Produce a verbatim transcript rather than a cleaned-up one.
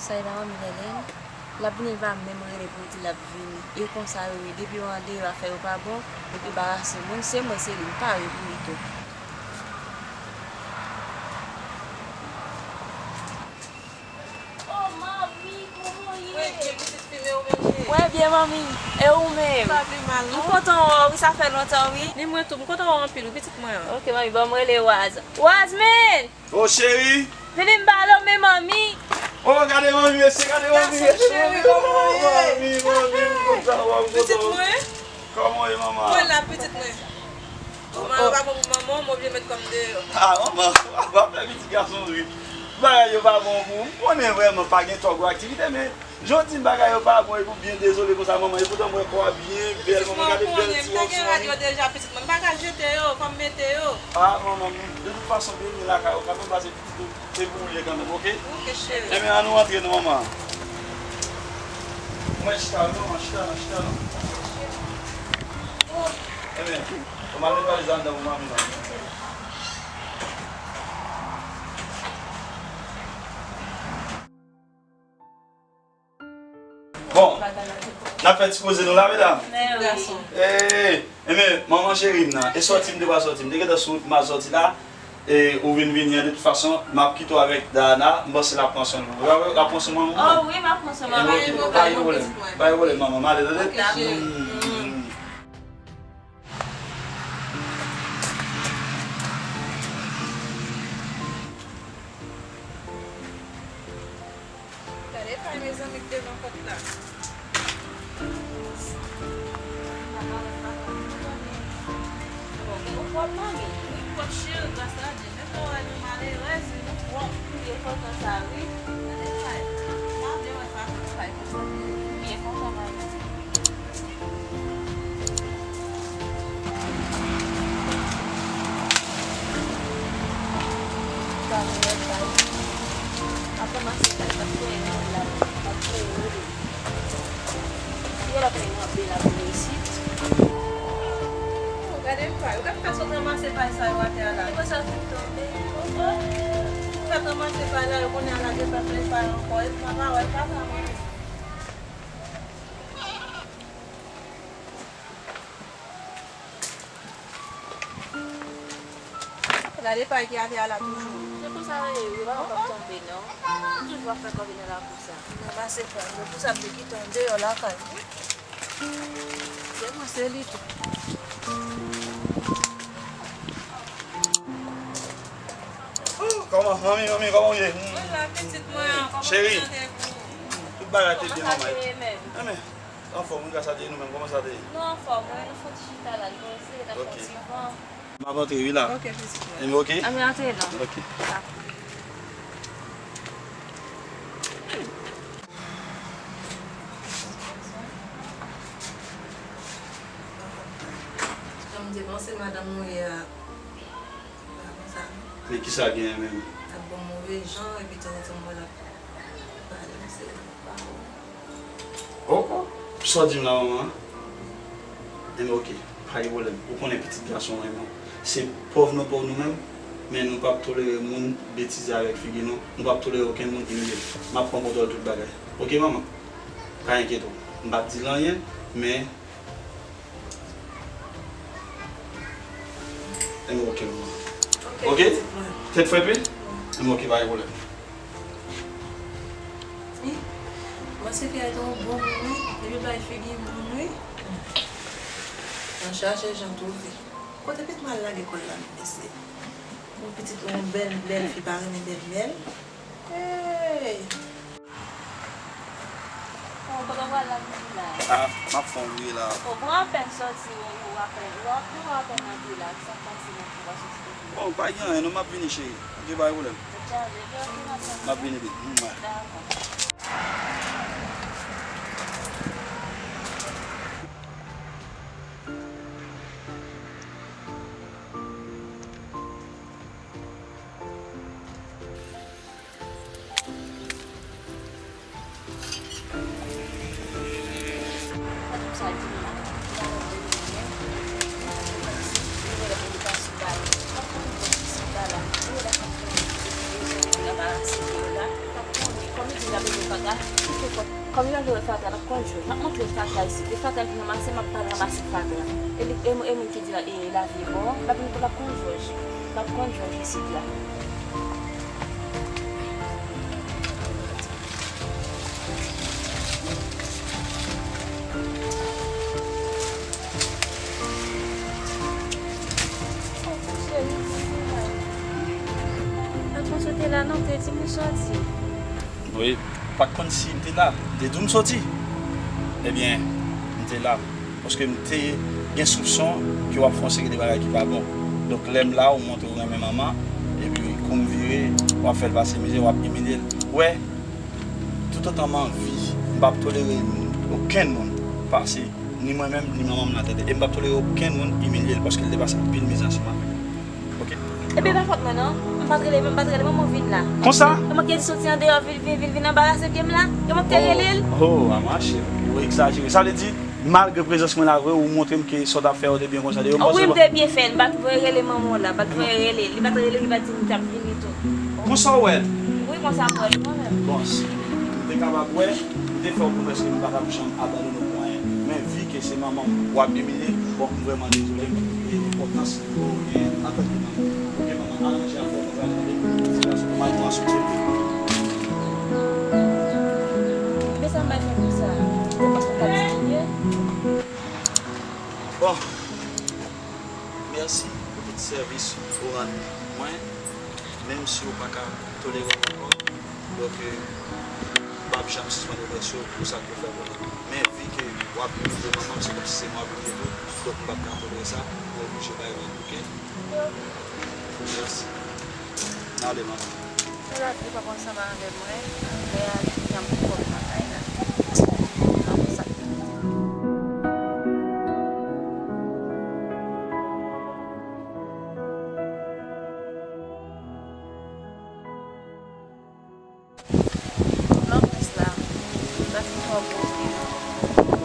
Sa e pa manmi Lèlèn, l ap vini, l pa menm rele pou l di l ap vini. E konsa yo ye, depi yo andeyò afè yo pa bon, yo debarase moun, se mwen, se li, m pare pou li tou. Oh, manmi, kòman w ye? Mwen byen, pitit fi m, e ou menm, cheri? Mwen byen, manmi, e ou menm? M pa pi mal, non. M kontan wè w, wi, sa fè lontan, wi. Ni mwen tou, m kontan wè w anpil, wi, pitit mwen an. Ok, manmi, ban m rele Waz. Waz, men! Oh, cheri! Vini m pale w, men manmi. Oh, gade manmi, mesye, gade manmi, mesye. Manmi, manmi, m kontan wè w, m kontan wè w. Pitit mwen? Kòman w ye, manman? Mwen la, pitit mwen. Manman, yo pa bon pou manman, mwen oblije met kò m deyò. Ah, manman, w ap fè pitit gason ri. Bagay yo pa bon pou ou. M konnen vrèman pa gen twò gwo aktivite, men jan w di m bagay yo pa bon, epi w byen dezole konsa, manman. Epoutan m wè kò a byen bèl, manman, gade bèl ti wòb sou manmi. Mwen konnen, m te gen rad yo deja, pitit mwen. M pa ka jete yo, fò m mete yo. Ah, manman, de tout fason, byenveni lakay ou, kanmenm pase pitit ou, se pou ou l ye kanmenm, oke? Oke, cheri. Enben, an nou antre non, manman. Mwen chita wi, manman, chita non, chita non. Enben, ou mande valiz anndan pou manmi non. Bon, n ap fè ti koze nou la, medam. Mèsi. Ee, enben, manman cheri m nan, e sòti m te pral sòti, m te gentan sou wout m al sòti la, e ou vin vini an, de tout fason, m ap kite w avèk Dayana, m panse l ap pran swen nou. L ap, l ap pran swen manman. Oh wi, m ap pran swen manman. Enben, ok, pa gen pwoblèm. Pa gen pwoblèm, manman, m ale, tande? Ok, cheri. Gade kay mezanmi k devan pòt la. Bon, ou pwòp, manmi? Wi, m pwòp, cheri, gras a Dye. Men kòrèy nou malerèz, wi, nou pwòp. M byen kontan sa, wi. Gade kay. M pa vle wè fason kay konsa. M byen kontan, manmi. Gade pay, ou gade fason ranmase pay sa yo atè a la. Ou fèk ranmase pay la, yo konnen a lage pay, pay ankò, e pa wè, pa sa manje. Gade pay ki atè a la toujou. Se konsa yo ye, yo pa kapab tonbe non. Yo toujou ap fè kòb nan lakou sa. Nan pase pay, se pou sa m te kite w deyò lakay ou. Se mwen, se li tou. Oh, kòman, manmi, manmi, kòman w ye? Mwen la, pitit mwen an, kòman w sante w? Tout bagay te byen, manman. Kòman sa te ye menm? Anfòm, wi, gras a Dye, nou menm, kòman sa te ye? Nou anfòm, wi, nou fon ti chita la, n poze, n ap pran ti van. M ap antre, wi, la. Ok, pitit mwen. Enben, ok? Ann antre, non. Ok. Dakò. Jan m te panse madanm mwen ye a, pa konsa, non. Men kisa genyen menm? L ap ban m move jan, epi tanzantan m wè l ap pale m serye. Oh, oh. Sa w di m la, manman? Enben, ok, pa gen pwoblèm. Ou konnen pitit gason w renmen w. Se pòv nou pòv nou menm, men nou p ap tolere moun betize avèk figi nou. Nou p ap tolere okenn moun imilye nou. M ap pran kontwòl tout bagay. Ok, manman? Pa enkyete w. M p ap di l anyen, men Enben, ok, manman. Ok? Tèt frèt, wi? Enben, ok, pa gen pwoblèm. Wi. Mwen se fè yon bon moun, wi. Epi bay figi moun, wi. Nan chache jan twouve. Kote pitit mwen al lage kò l la, mesye? Yon pitit, yon bèl, bèl fi pa renmen bèl mèl. Hey! Oh, kote w pral la, pitit la? Ah, m ap fè yon vire la. Oh, bon, apèn sòti, ou, ou apèn, ou ap, ou apèn antre la, sa k pase nan, ou pa sòti depi la? Bon, pa gen anyen, non, m ap vini, cheri. Ok, pa gen pwoblèm. Ou chaje, ok, ok, m ap tann. M ap vini vit. Mm, bye. Dakò. Al wè fatra, l ap konn jwèt. M ap montre l fatra isit. E fatra l vin ranmase, m ap pral ranmase fatra. E li, e, e moun ki di la, e lavi bon, l ap vin, l ap konn jwèt. L ap konn jwèt isit la. Patwon, si w te la non, w te di m ou soti. Wi, m pa t konn si m te la. M te di w m soti. Ebyen, m te la. Paske m te gen soupson ke w ap fè yon seri de bagay ki pa bon. Donk, lè m la, ou montre w renmen manman, epi kou m vire, w ap fè l pase mizè, w ap imilye l. Ou wè, toutotan m anvi, m p ap tolere okenn moun pase, ni mwen menm, ni manman m nan tete. E m p ap tolere okenn moun imilye l, paske l te pase anpil mizè ansanm avè m. Oke? Ebyen, pa fòt mwen, non. M pa t rele, m pa t rele manman w vin la. Konsa? E mwen ki te soti andeyò, vin, vin, vin, vin anbarase pye m la. E mwen ki te rele l. Oh, oh, a mache. Ou egzajere. Sa vle di, malgre prezans mwen la vre, ou montre m ke sa w t ap fè a, ou te byen konsa. Wi, m te byen fè l. M pa t voye rele manman w la. M pa t voye rele l. Li pa t rele m, li pa t di m li t ap vini tou. Konsa w wè l? Wi, konsa m wè l, mwen menm. Bon, si m te kapab wè, m te fè w pwomès ke m pa t ap janm abandone w pou anyen. Men vi ke se manman m w ap imilye, bon, m vrèman dezole, m konprann enpòtans ou gen antanke manman. Oke, manman, aranje afè w, mwen pral tande ti gason pou m al pran sou tete. Ebyen, sa m bay fè pou sa? Ou pa konn ka di ki ye? Bon, mèsi pou tout sèvis ou rann mwen, menm si ou pa ka tolere m ankò. Donk, euh, m p ap janm sispann remèsye w pou sa ke w fè pou mwen. Men vi ke w ap imilye manman m, se kòmsi se mwen w ap imilye tou. Donk, m p ap ka tolere sa. Mwen oblije bay vag, oke? Mèsi. N ale, manman. Ou la, li p ap ansanm avè mwen. Lè a, li janm pwòp nan kay la. Nan konsa. Nan plis la, sa fin twò gwo.